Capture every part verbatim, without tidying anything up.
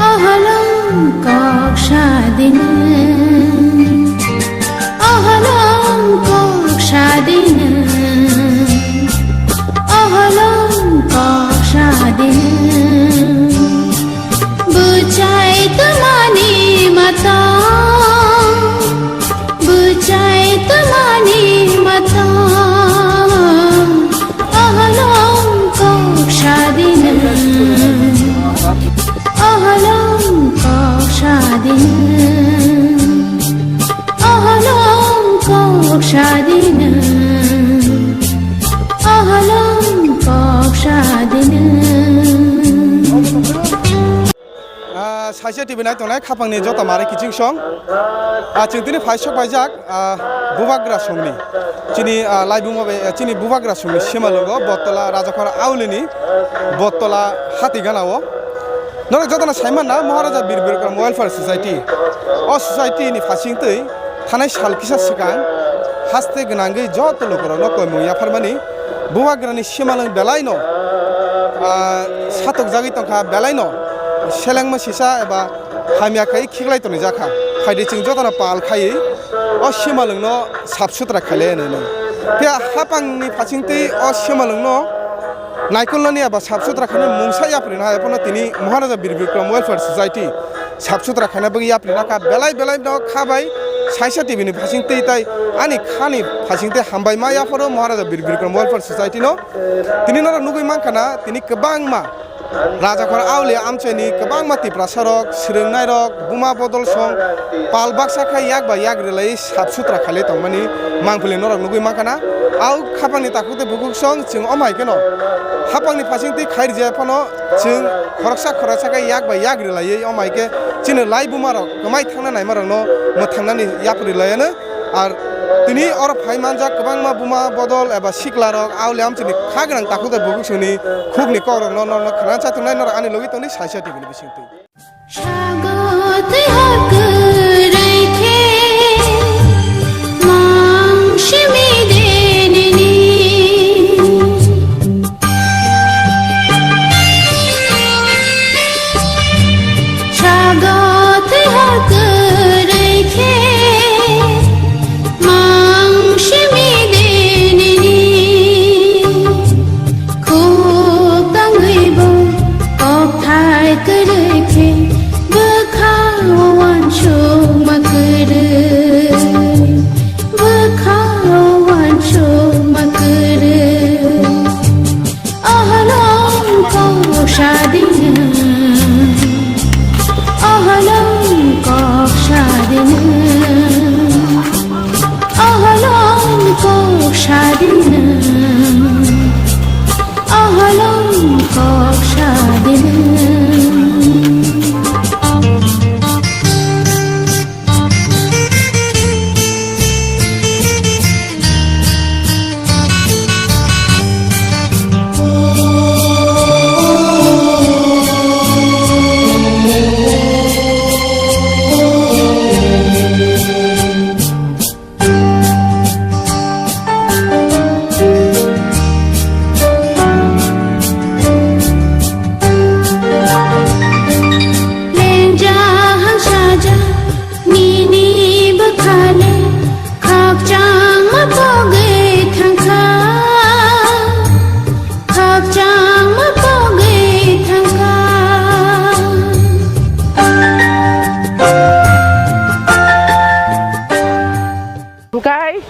Oholong kok sadina, oholong kok sadina, oholong kok sadina. Bwchai twmani mata, bwchai twmani mata. Oholong kok sadina, oholong kok sadina, oholong kok sadina, oholong kok sadina. Ah, Saisa T V nai tongnai khapangni joto mare kiching song. Ah, chwng tini phai sok paijak, ah, Bubagra songni. Chini, ah, laibuma bai, ah, chini Bubagra songni simalwngo Bottola Rajakhor Aulini Bottola hati ganao. Norok jotono saimanna Maharaja Bir Bikram Welfare Society. O society ni phasing twi thanai sal kisa swkang haste gwnangwi joto lukurokno koimung yapharmani Bubagrani simalwng belaino, ah, satokjagwi tongkha, belaino selengma sisa eba hamya khai khiklai tonwi jakha. Phaidi chwng jotono pal khaiwi o simalwngno sap sutra khailai hwnwi. Phiya hapangni phasingtwi o simalwngno naikolnani eba sap sutra khainai mungsa yapri nai phano tini Maharaja Bir Bikram Welfare Society sap sutra khaina bagwi yapri nakha. Belai belai no kha bai Saisa T V ni phasingtwi tai ani khani phasingtwi hambai ma yapharo Maharaja Bir Bikram Welfare Society no. Tini norok nugwi mankha na, tini kwbangma Rajakhor Auli amchaini kwbangma Tiprasa rok, swrwngnairok, buma bodol song pal baksa khe yak bai yak rwlaiwi sap sutra khailai tongmani mangpili norok nugwi mankha na. Au khapangni takhuk tei bukhuk song chwng omo hai kheno hapangni phasingtwi khairjaya phano chwng khoroksa khoroksa khe yak bai yak rwlaiwi omo hai khe chini lai buma rok kwmai thangna naima rokno mwthangnani yapri laiano. Ar tini oro phai manjak kwbangma buma bodol eba sikla rok, auli amchini kha gwnang takhuk tei bukhuk songni khukni kok rokno norokno khna chatungnai norok ani logi tongdi Saisa T V ni bisingtwi. Sago tei hor kwrwi khe mang simi de nini. Sago tei hor kwrwi khe mang simi de nini. Khuk tangwi bo kokthai kwrwi khe bwkha o uansukma kwrwi, bwkha o uansukma kwrwi. Oholong kok sadina, oholong kok sadina, oholong kok sadina, oholong kok sadina. Lengjak hansajak nini bwkhale khakchangma pogwi thangkha, khakchangma pogwi thangkha. Hwnkhe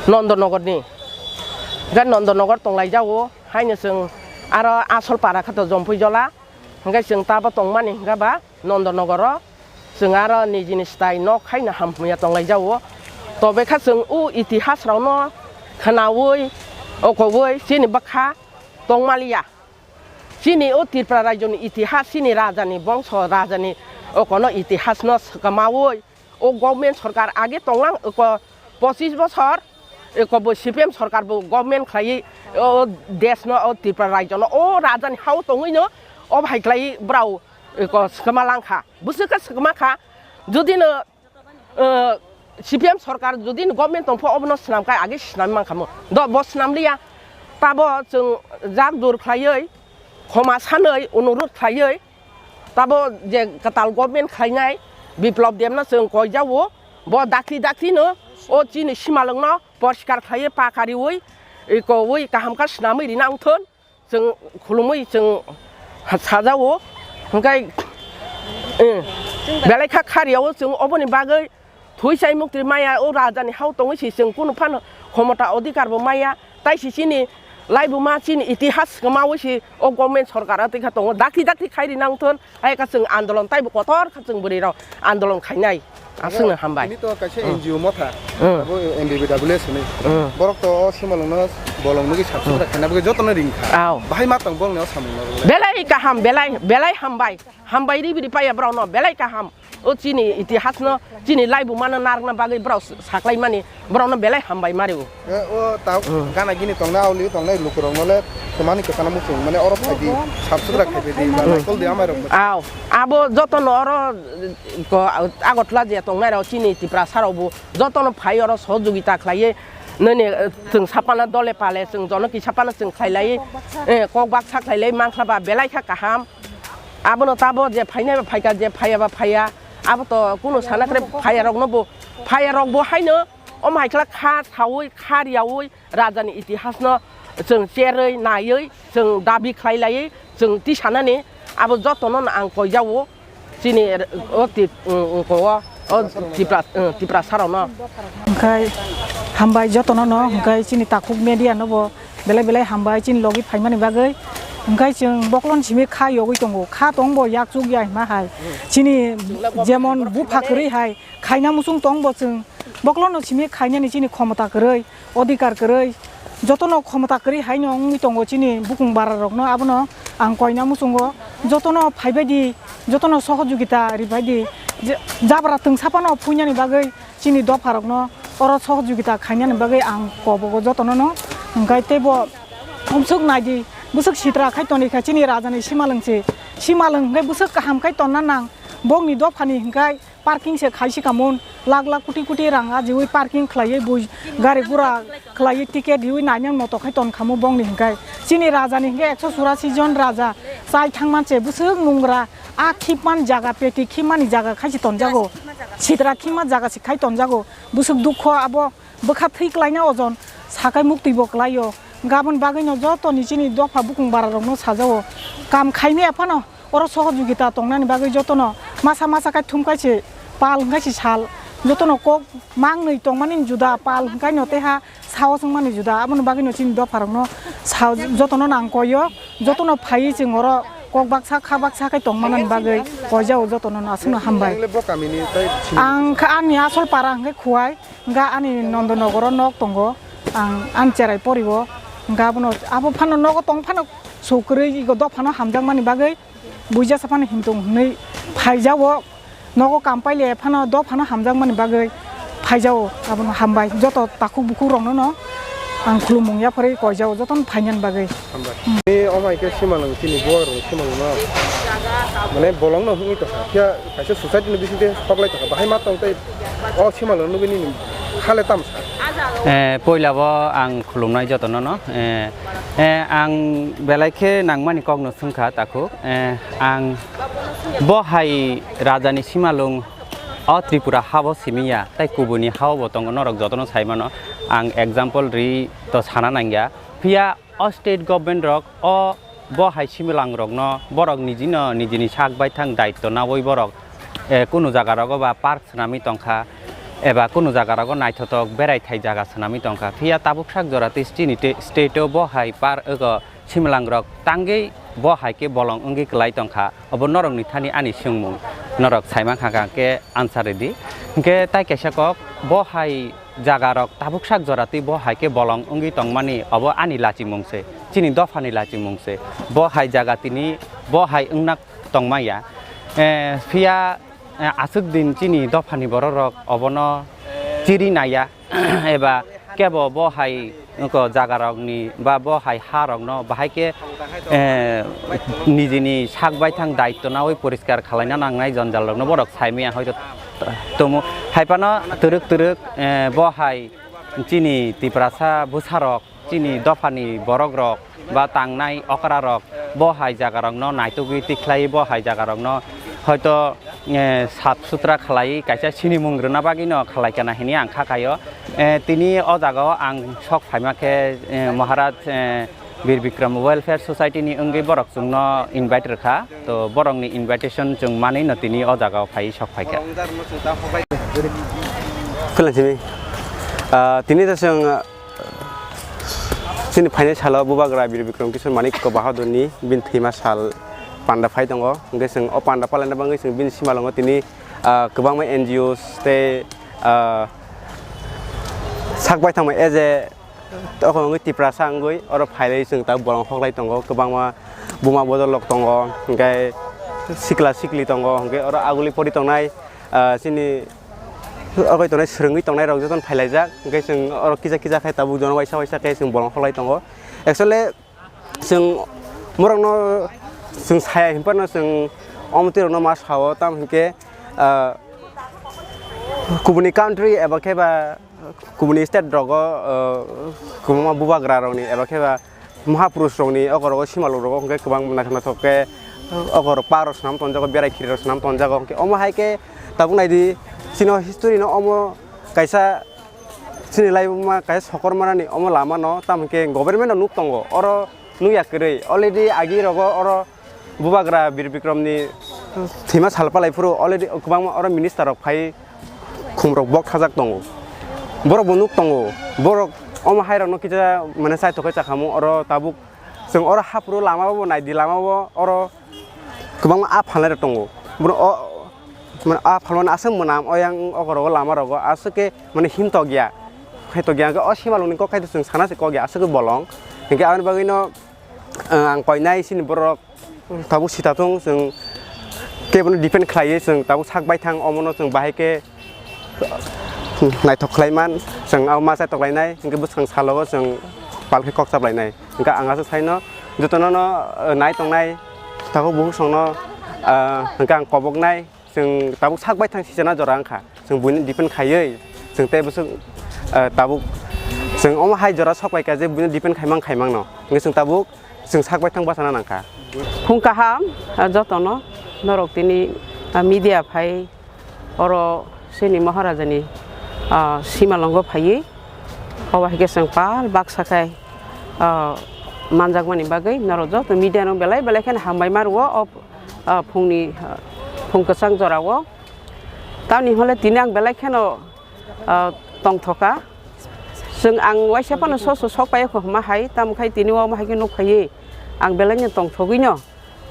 Nondonogorni, hwnkhe Nondonogor tonglaijao, haino chwng aro asol para khe to Jompuijola, hwnkhe chwng tabo tongmani hwnkhe ba Nondonogoro chwng aro nijini style nok haino hamya tonglaijao. Tobekha chwng o itihasrokno khwnaui, okoui chini bwkha tongmaliya. Chini o Tripura rajyoni itihas, chini rajani bongso, rajani okono itihasno swkamaui, o government sorkar age tonglang eko pochis bosor, eko bo C P M sorkar bo government khlaiwi o deshno, o Tripura rajyono, o rajani hao tongwino o bahai khlaiwi brao eko swkama langkha. Bwswk khe swkama kha, judino, eh, C P M sorkar judino government tongpho obono swnamkha, age swnam mankhamu. Do bo swnamliya, tabo chwng jak dur khlaiwi khoma sanwi onurot khlaiwi tabo je kwtal government khlainai Biplop Debno chwng koijao, bo dakti dakti no o chini simalwng no poriskar khlaiwi pa kariwi, wi kowi kaham kha swnamwi rina wngthon. Chwng khulumwi chwng sajao, hwnkhe, eh, belai kha khariyao chwng oboni bagwi thwi chai muktwi maya, o raja ni hao tongwi si chwng kunu phano khomota odhikar bo maya, tai si chini laibuma chini itihas kwmawi si o government sorkar a twi kha tongo, dakti dakti khai rina wngthon, hai kha chwng andolon taibo kotor kha chwng bwrwi rok andolon khainai. Aswkno hambai. Ini to kaisa Hmm. N G O motha. Hmm. Abo M B B W S hinwi. Hmm. Borok to o simalwngno bolong nugwi sap sutra Hmm. khaina bagwi jotono ring kha. Aw. Bahai ma tong bolongni o samungno. Belai kaham, belai, belai hambai. Hambai ribri paya borokno, belai kaham. O chini itihasno, chini laibumano narwkna bagwi borok saklaimani, borokno belai hambai mario. Eh, o ta Hmm. gana gini tongna auli tongnai lukurokno le thumani kwchana muchung, mane oro phaidi, sap sutra khaidi, ba Hmm. naikol di amai rok. Aw, abo jotono oro, eh, ko, Agartala je tongnai rok chini Tiprasa rok bo jotono phai oro sohojogita khlaiwi nini, eh, chwng sapana dole pale chwng jono kisa phano chwng khlailai, eh, kok baksa khlailai mankha ba belai kha kaham. Abono tabo je phainai ba phaikha, je phaiya ba phaiya, abo to kunu sana kre phaiya rokno bo, phaiya rok bo haino omo hai khlai kha saui kha riyaui, rajani itihasno chwng cherwi naiwi, chwng dabi khlai laiwi, chwng tisanani abo jotono ang koijao chini o tip-, o, o, o Tipra-, Tiprasarokno. Hwnkhe hambai jotono no, hwnkhe chini takhuk media no bo belai belai hambai chini logi phaimani bagwi. Hwnkhe chwng boklon simi kha yogwi tongo, kha tongbo yak chuk ya hima hai. Chini jemon bupha kwrwi hai khaina muchung tongbo chwng boklon no simi khainani chini khomota kwrwi. Odhikar kwrwi, jotono khomota kwrwi haino wngwi tongo chini bukung bara rokno, abono ang koina muchungo jotono phaibai di, jotono sohojogita ribai di, je-, jabra twngsa phano phuinani bagwi chini dopha rokno oro sohojogita khainani bagwi ang kobogo jotono no, hwnkhe teibo umsuk nai di, bwswk sitra khai toni kha chini raja ni simalwng se, simalwng hwnkhe bwswk kaham khai tonna nang, bokni dopha ni hwnkhe. Parking se khai si kamon, lakh lakh koti koti rang ajiwi parking khlaiwi bui gari gura khlaiwi ticket riwi nainang moto khai ton khamu bongni hwnkhe. Chini raja ni hwnkhe ekso churasi jon raja chai thangman se bwswk nungra a khipman jaga peti khimani jaga khai si tonjago. Sitra khima jaga se khai tonjago. Bwswk dukho abo bwkha thwi klaina ojon sakai muktwi bo klaio. Gabon bagwino joto ni chini dopha bukung bara rokno sajao. Kam khaimaya phano. Oro sohojogita tongnani bagwi jotono masa masa khai thum khai se pal hwnkhe se sal jotono kok mangnwi tongmani juda pal hwnkhe no teha sao swngmani juda aboni bagwino chini dopharokno sao jotono nang koio jotono phaiwi chwng oro kok baksa kha baksa khai tongmanani bagwi koijao jotono aswkno hambai. Ang kha ani asol para hwnkhe Khuwai, hwnkhe ani Nondonogoro nok tongo, ang ani cherai porio, hwnkhe abono abo phano nogo tong phano sokwrwi dophano hamjakmani bagwi. Buijasa phano himtung hwnwi phaijao, nogo kam paile phano dophano hamjakmani bagwi phaijao, abono hambai. Joto takhuk bukhuk rokno no ang khulumung yapharwi koijao, jotono phainani bagwi. Hambai. Ni omo hai khe simalwng chini bubagrok simalwng no mane bolong no hwnwi tongkha, phiya kaisa society ni bisingtwi hoklai tongkha, bahai ma tong tei o simalwng nugwi nini khale tamo sa? Eh, poila bo ang khulumnai jotono no, eh, eh, ang belai khe nangmani kokno swngkha takhuk. Eh, ang bo hai rajani simalung o Tripura habo simi ya, tei kubuni hao bo tongo, norok jotono sai mano. Ang example ri to sana nangya. Phiya o state government rok o bo hai similang rokno borok nijino nijini sak baithang daitto nawi borok, eh, kunu jaga rogo ba park swnamwi tongkha eba kunu jaga rogo naithotok beraithai jaga swnamwi tongkha. Phiya tabuk sak jora tei chini te-, state o bo hai park ego. Similang rok tangwi bo hai khe bolong wngwi kwlai tongkha, obo norokni thani ani swngmung, norok saimankha khe answer rwdi. Hinkhe tai kaisa kok, bo hai jaga rok tabuk sak jora twi bo hai khe bolong wngwi tongmani, obo ani lachimung se, chini dophani lachimung se. Bo hai jaga tini bo hai wngna tongmaya. Eh, phiya, eh, aswk din chini dophani borok rok obono chiri naiya. Eba kebo bo hai wngkha jaga rokni ba bo hai ha rokno bahai khe, eh, nijini sak baithang daitto nawi poriskar khwlaina nangnai, jonjal rokno borok saimaya hoito tomo. Hai phano twrwk twrwk, eh, bo hai chini Tiprasa bwsa rok, chini dophani borok rok ba tangnai okra rok, Bo hai jagarokno naitugwi tikhlai, bo hai jagarokno hoito, eh, sap sutra khlai, kaisa sinimung rwna bagwino khlai kana hini ang kha kaio. Eh, tini o jagao ang sok phaima khe, eh, Maharaj, eh, Bir Bikram Welfare Society ni wngwi borok chwngno invite rwkha. To borokni invitation chwng manwino tini o jagao phai sok phaikha. Khwlainsimi. Ah, tini to chwng, ah, chini phainai salo Bubagra Bir Bikram Kishore Manikya Bahadurni bini thwima sal panda phai tongo. Hwnkhe chwng o panda palaina bagwi chwng bini simalwngo tini, ah, kwbangma N G Os tei, ah, sak baithangma as a Tokon wngwi Tiprasa wngwi oro phailai chwng tabuk bolong hoklai tongo, kwbangma buma bodol rok tongo, hwnkhe sikla sikli tongo, hwnkhe oro aguli pori tongnai, ah, chini oro tongnai swrwngwi tongnai rok jotono phailaijak, hwnkhe chwng oro kisa kisa khe tabuk jono waisa waisa khe chwng bolong hoklai tongo. Actually, chwng borokno chwng saya hinphano chwng omo twi rokno ma sao, tamo hinkhe, ah, kubuni country eba khe ba kubuni state rogo, ah, kwbangma bubagra rokni eba khe ba mahapurush rokni oko rogo simalwk rogo hwnkhe kwbang naithok naithok khe oko rok park rok swnam tonjago, berai khiri rok swnam tonjago, hwnkhe omo hai khe tabuk naidi chini history no omo kaisa chini laibuma kaisa sokor manani omo lama no tamo hinkhe government no nuk tongo oro. Nukya kwrwi, already agi rogo oro bubagra Bir Bikramni thwima sal palai phuru already kwbangma oro minister rok phai khum rok bok thajak tongo. Borok bo nuk tongo, borok omo hai rok no kisa mane chai tokhai chakhamu oro tabuk chwng oro haphuru lama bo naidi lama bo oro kwbangma a phalnai rok tongo. Bono o mane a phalmani aswk mwnam oyang okorogo lama rogo aswk khe mane himtok ya. Khaitok ya o simalwkni kok khai chwng sana se kok ya aswk bolong. Hinkhe aboni bagwi no, ah, ang koinai chini borok tabuk sita thung chwng kebono depend khlaiwi chwng tabuk sak baithang omono chwng bahai khe naithok khlaiman chwng abo ma chaitok lainai hinkhe bwskang salogo chwng pal khe kok chap lainai. Hinkhe ang aswk saino jotono no, ah, nai tongnai tabuk bukhuk songno, ah, hinkhe ang koboknai. Chwng tabuk sak baithang sijana jora wngkha. Chwng buino depend khaiwi chwng tei bwswk, ah, tabuk chwng omo hai jora sok paikha je buino depend khaimang khaimang no. Hwnkhe chwng tabuk chwng sak baithang bachana nangkha. Phung kaham, ah, jotono norok tini, ah, media phai oro chini Maharajani, ah, simalwngo phaiwi obo hai khe chwng pal baksa khai, ah, manjakmani bagwi norok joto media no belai belai kheno hambai ma rwo. O ah, phungni, ah, phung kwchang jorao. Tamni hwnle tini ang belai kheno, ah, tongthoka. Chwng ang waisa phano so so sok paio kho hwnma hai, tamo khai tini omo hai khe nuk phaiwi ang belai no tongthogwi no.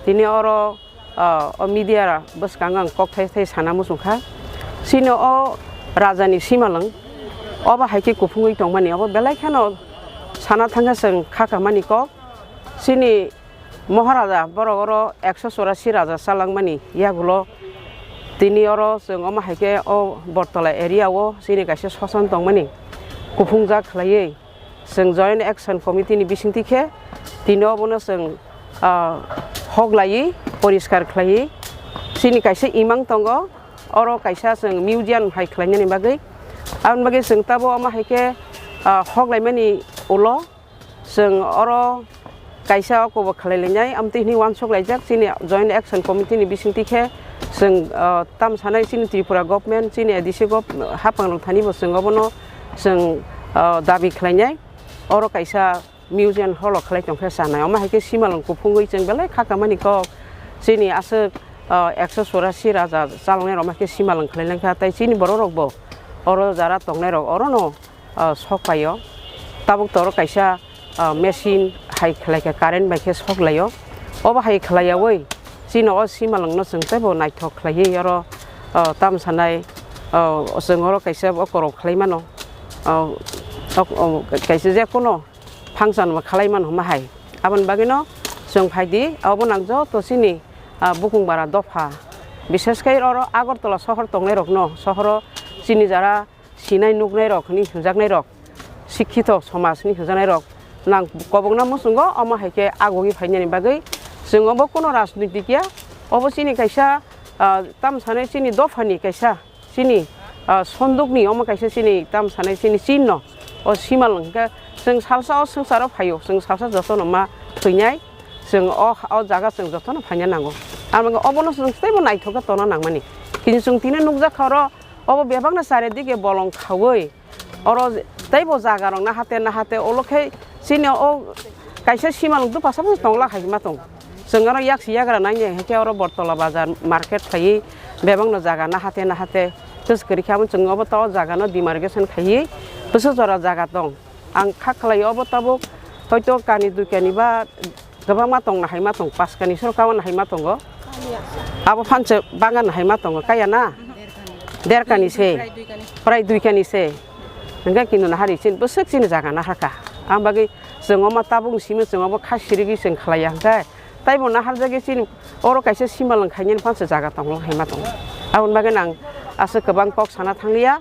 Tini oro, ah, o media bwskango ang kok thai thai sana muchung kha. Chini o raja ni simalwng obo hai khe kuphungwi tongmani, obo belai kheno sana thangkhe chwng kha kamani kok. Chini Moharaja borok oro ekso chorasi raja chalangmani yagulo tini oro chwng omo hai khe o Bortola area o chini kaisa soson tongmani kuphungjak khlaiwi chwng Joint Action Committee ni bisingtwi khe tini obono chwng, ah, hoklaiwi poriskar khlaiwi chini kaisa imang tongo, oro kaisa chwng museum hai khlainani bagwi. Aboni bagwi chwng tabuk omo hai khe, ah, hoklaimani ulo. Chwng oro kaisa okobo khlai lainai, amtwi hwnwi uansuk laijak chini Joint Action Committee ni bisingtwi khe chwng, ah, tam sanai chini Tripura government, chini A D C gov-, hapang rok thani bo chwng obono chwng, ah, dabi khlainai. Oro kaisa museum hall o khlai tongkhe chanai, omo hai khe simalwng kuphungwi chwng belai kha kamani kok chini aswk, ah, ekso chorasi raja chaloknai rok omo hai khe simalwng khlai langkha, tei chini borok rok bo oro jara tongnai rok orono ah, sok paio. Tabuk toro kaisa, ah, machine hai khlai kha, current bai khe sok laio. Obo hai khlai yaui chini o simalwng no chwng teibo naithok khlaiwi oro, ah, tam sanai, ah, chwng oro kaisa okorok khlai mano. Ah, ok-, oh, kaisa je kono function bo khlai mano hwnma hai. Aboni bagwi no chwng phai di, obo nang joto chini, ah, bukung bara dopha. Bishesh khe oro Agartala sohor tongnai rok no, sohoro chini jara sinai nuknai rok hwnwi hwnjaknai rok, sikhito somaj hwnwi hwnjaknai rok nang kobokna muchungo, omo hai khe agogwi phainani bagwi chwng obo kuno rajnitik ya, obo chini kaisa, ah, tam sanai chini dophani kaisa chini, ah, sondukni omo kaisa chini tam sanai chini chinno o simalwng hwnkhe chwng salsa o swngcharo phaio, chwng salsa jotono ma thwinai. Chwng o, o jaga chwng jotono phaina nango. Tamni hwnba obono chwng teibo naithok khe tongna nangmani. Kini chwng tini nukjakha oro, obo bebakno charidige bolong khaui, oro teibo jaga rok nahate nahate, olo khe chini o kaisa simalwng dupasa phano tongla hai ma tong. Chwng oro yaksi yagra nangya hinkhe oro Bortola bazar market khlaiwi bebakno jaga nahate nahate twswk kwrwi khe, abo chwng obo to o jagano demarcation khaiwi bwswk jora jaga tong. Ang kha khlai obo tabuk hoito kani dui kani ba kwbangma tong nahai ma tong, pas kani soro kawan nahai ma tongo. Abo phanse bagan nahai ma tongo, kaya na? Der kani se. Prai dui kani se. Hingke kintu nahari chin bwswk chini jaga naharkha. Ang bagwi chwng oma tabuk simi chwng obo kha sirigwi chwng khlaiya hingke. Taibo naharjagwi chini oro kaisa simalwng khainani phanse jaga tonglo hai ma tongo. Aboni bagwi nang aswk kwbang kok sana thangliya.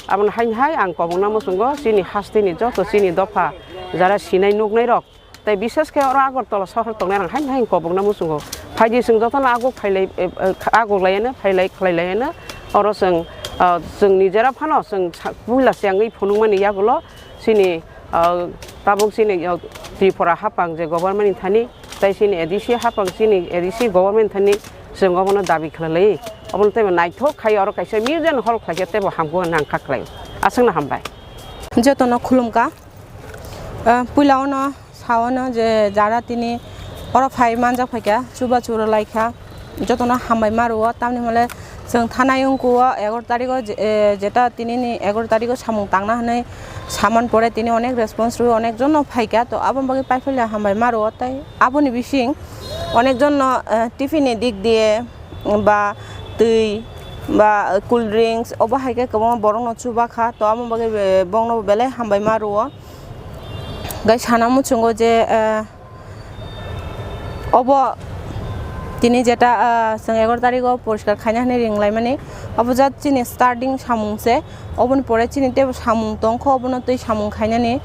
Aboni haini hai ang kobokna muchungo chini hasteni joto chini dopha jara sinai nuknai rok, tei bishesh khe oro Agartala sohor tongnai rok haini hai ang kobokna muchungo. Phaidi chwng jotono aguk phailai, eh, eh, aguk laiano phailai khlai laiano oro chwng, ah, chwng nijera phano chwng sa-, puila chengwi phunukmani yagulo chini, ah, tabuk chini, ah, Tripura hapang je government ni thani tei chini A D C hapang chini A D C government thani chwng obono dabi khlai lai. Obono teibo naithok khai oro kaisa museum hall khlai khe teibo hamkuk hwnwi ang kha khlai. Aswkno hambai. Jotono khulumkha. Ah, puila ono saono je jara tini oro phai manjak phaikha, chuba churo laikha, jotono hambai ma rwo, tamni hwnle chwng thanai wngkhuo egaroh tarikh o je, eh, jeta tini ni egaroh tarikh o samung tangna hwnwi saman pore tini onek response rwi onek jon no phaikha, to aboni bagwi paiphaila hambai ma rwo, tei aboni bising onek jon no, eh, tiffin ni dik diye ba twi ba cool drinks obo hai khe kwbangma borok no chuba kha, to aboni bagwi be-, bongno belai hambai ma rwo. Gai sana muchungo je, eh, obo tini jeta, ah, chwng egaroh tarikh o poriskar khaina hwnwi ring laimani, obo jat chini starting samung se, oboni pore chini teibo samung tongkho, obono twi samung khainani,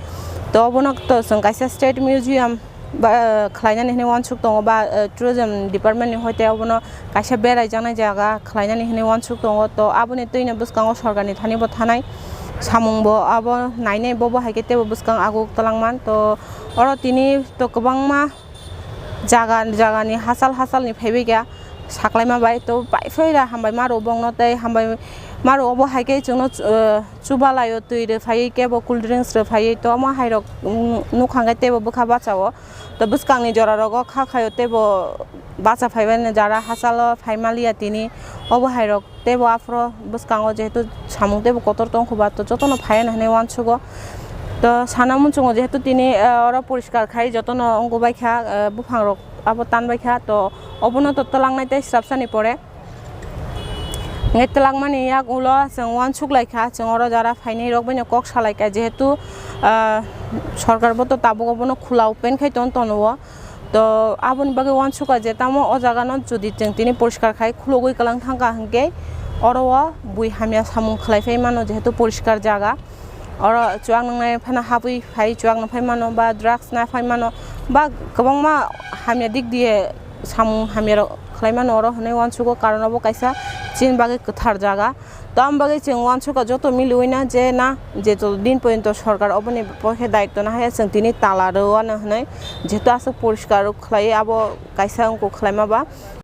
to obono to chwng kaisa state museum ba, eh, khlainani hwnwi uansuk tongo ba, eh, tourism department ni hoite obono kaisa beraijaknai jaga khlainani hwnwi uansuk tongo, to aboni twino bwskango sorkarni thani bo thanai samung bo abo nainai, bobo hai khe teibo bwskang aguk twlangman. To oro tini to kwbangma jaga jagani hachal hachalni phaibaikha saklaima bai, to paiphaira hambai ma rwo bongno tei hambai ma rwo, obo hai khe chwngno, eh, chubalai o twi rwphaiwi kebo cool drinks rwphaiwi, to omo hai rok, mm, nukha hwnkhe teibo bwkha bacha o. To bwskangni jora rogo kha khaio teibo bacha phaibaino jara hachalo phaimaliya tini, obo hai rok teibo aphuru bwskango jehetu samung teibo kotor tongkhuba, to jotono phaiano hinwi uansugo. To sana muchungo jehetu tini, eh, oro poriskar khai jotono wngwi baikha, eh, buphang rok abo tanbaikha, to obono to twlangnai tei swrapsani pore. Hingke twlangmani yak ulo chwng uansuk laikha, chwng oro jara phainai rok baino kok salaikha, jehetu, ah, sorkar bo to tabuk obono khula open khai ton tono o. To aboni bagwi uansukha je tamo o jaga no jodi chwng tini poriskar khai khulugwi kwlang thangkha hwnkhe oro o bui hamya samung khlai phai mano, jehetu poriskar jaga. Oro chuak nangnai phano habwi phai chuak nang phai mano, ba drugs na phai mano, ba kwbangma hamya dik diye samung hamya rok khlai mano oro hinwi uansugo, karon obo kaisa chini bagwi kwthar jaga. To aboni bagwi chwng uansukha joto miliwi na je na je to din porjonto sorkar oboni pokhe daityo na haya chwng tini tala rwano hinwi, jehetu aswk poriskar khlai abo kaisa wngkuk khlaima ba.